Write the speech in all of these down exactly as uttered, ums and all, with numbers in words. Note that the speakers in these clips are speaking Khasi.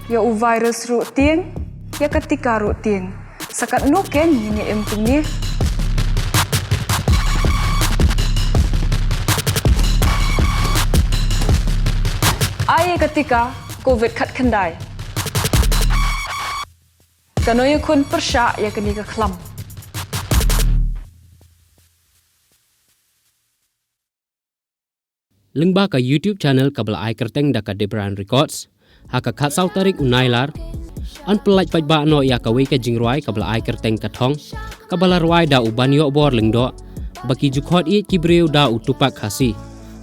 Ïa u virus ruh tieng, ïa ka tika ruh tieng. Sa katno ken ngin ïa im kumne? Ai ïa ka tika covid khatkhyndai. Kano ïakhun pyrshah ïa kane ka khlam? Lyngba ka YouTube channel kaba la ai kyrteng da ka Debryan Records, ha ka khatsaw tarik u Nailar, yn pyllait paidbah noh ïa kawei ka jingrwai kaba la ai kyrteng Ka Thong, kaba la rwai da u Banïohbor Lyngdoh, ba ki ju khot ïeit ki briew da u Tupac Khasi,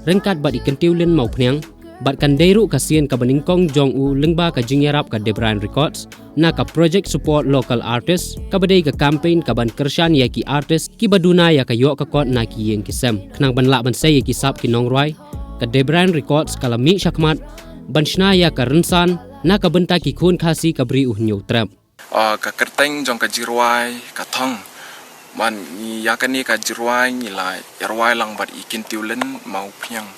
ryngkat bad i Kyntiew Lin Mawphniang, bad kan dei ruh ka sien kaba nyngkong jong u lyngba ka jingïarap ka Debryan Records na ka Project Support Local Artist, kaba dei ka campaign kaban kyrshan ïa ki artist kiba duna ïa ka ïoh ka kot na ki ïing ki sem. Khnang ban lah ban sei ïa ki sap ki nongrwai, ka Debryan Records ka la mih shakhmat ban shna ïa ka rynsan na ka bynta ki khun Khasi ka Bri U Hynñiewtrep. Ah, ka kyrteng jong ka jingrwai Ka Thong. Ban ngi ïa kane ka jingrwai ngi la ïarwai lang bad i Kyntiew Lin Mawphniang.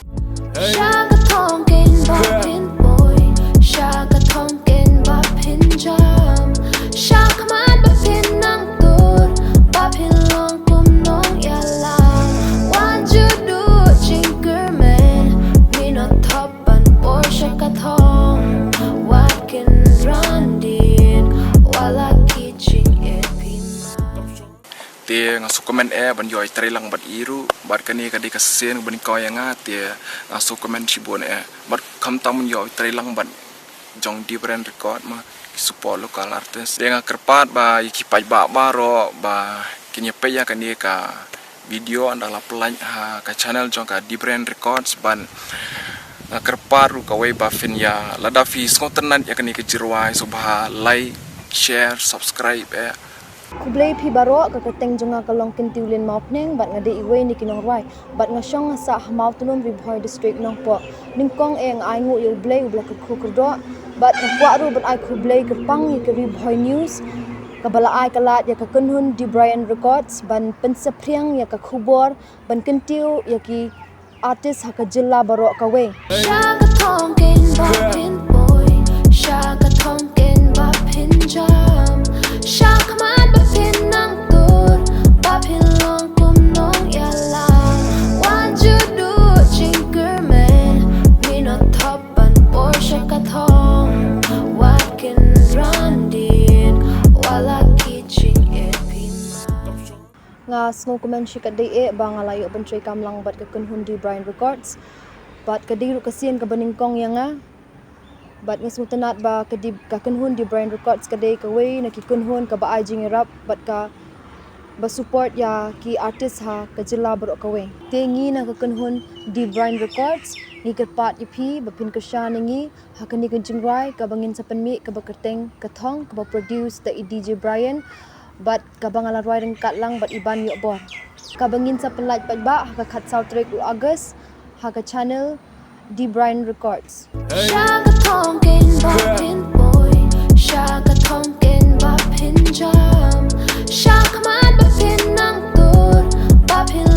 Sha ka thong ken ba phin poi, sha ka thong ken ba phin jam, shakhmat ba phin nang tur, ba phin long kum nongïalam. Wan ju duh jingkyrmen, mi no thop ban por sha ka thong, wat kin ran dit, wat la ki jingeh phi ma. Te nga sngewkmen eh ban ïoh ïatrei lang bad i ruh, bad kane ka dei ka sien ba nyngkong ïa nga, te nga sngewkmen shibun eh. Bad khamtam ban ïoh ïatrei lang bad jong Debryan Record ma, ki support local artist. Te nga kyrpad ba ïa ki paidbah baroh ba kin ïa peit ïa kane ka video ynda la pyllait ha ka channel jong ka Debryan Records, bad nga kyrpad ruh kawei ba phin ïa, lada phi sngewtynnat ïa kane ka jingrwai, sngewbha like, share, subscribe eh. Khublei phi baroh, ka kyrteng jong nga ka long Kyntiew Lin Mawphniang bad nga dei iwei na ki nongrwai bad nga shong nga sah ha Mawtylun, Ri Bhoi District, Nongpoh. Nyngkong eh nga ainguh ïa U Blei uba la kyrkhu kyrdoh bad nga kwah ruh ban ai khublei kyrpang ïa ka Ri Bhoi News kaba la ai ka lad ïa ka kynhun Debryan Records ban pynsaphriang ïa ka khubor ban kyntiew ïa ki artist ha ka jylla baroh kawei. Sha ka thong ken ba phin poi, sha ka thong ken ba phin jam, shakhmat ba phin nang tur, ba phin long kum nongïalam. Wan ju duh jingkyrmen, mi no thop ban por sha ka thong, wat kin ran dit, wat la ki jingeh phi ma. Nga sngewkmen shikatdei eh ba nga la ïoh ban treikam lang bad ka kynhun Debryan Records. Bad ka dei ruh ka sien kaba nyngkong ïa nga. Bad nga sngewtynnat ba ka dei, ka kynhun Debryan Records ka dei kawei na ki kynhun kaba ai jingïarap bad kaba support ïa ki artist ha ka jylla baroh kawei. Te ngi na ka kynhun Debryan Records ngi kyrpad ïa phi ba phin kyrshan ïa ngi ha kane ka jingrwai kaba ngin sa pynmih kaba kyrteng Ka Thong, kaba produce da i D J Brian bad kaba nga la rwai ryngkat lang bad i Banïohbor, kaba ngin sa pynlait paidbah ha ka khatsaw tarik u August ha ka channel Debryan Records. Sha ka thong ken ba phin poi, sha ka thong ken ba phin jam, shakhmat ba phin nang tur, ba phin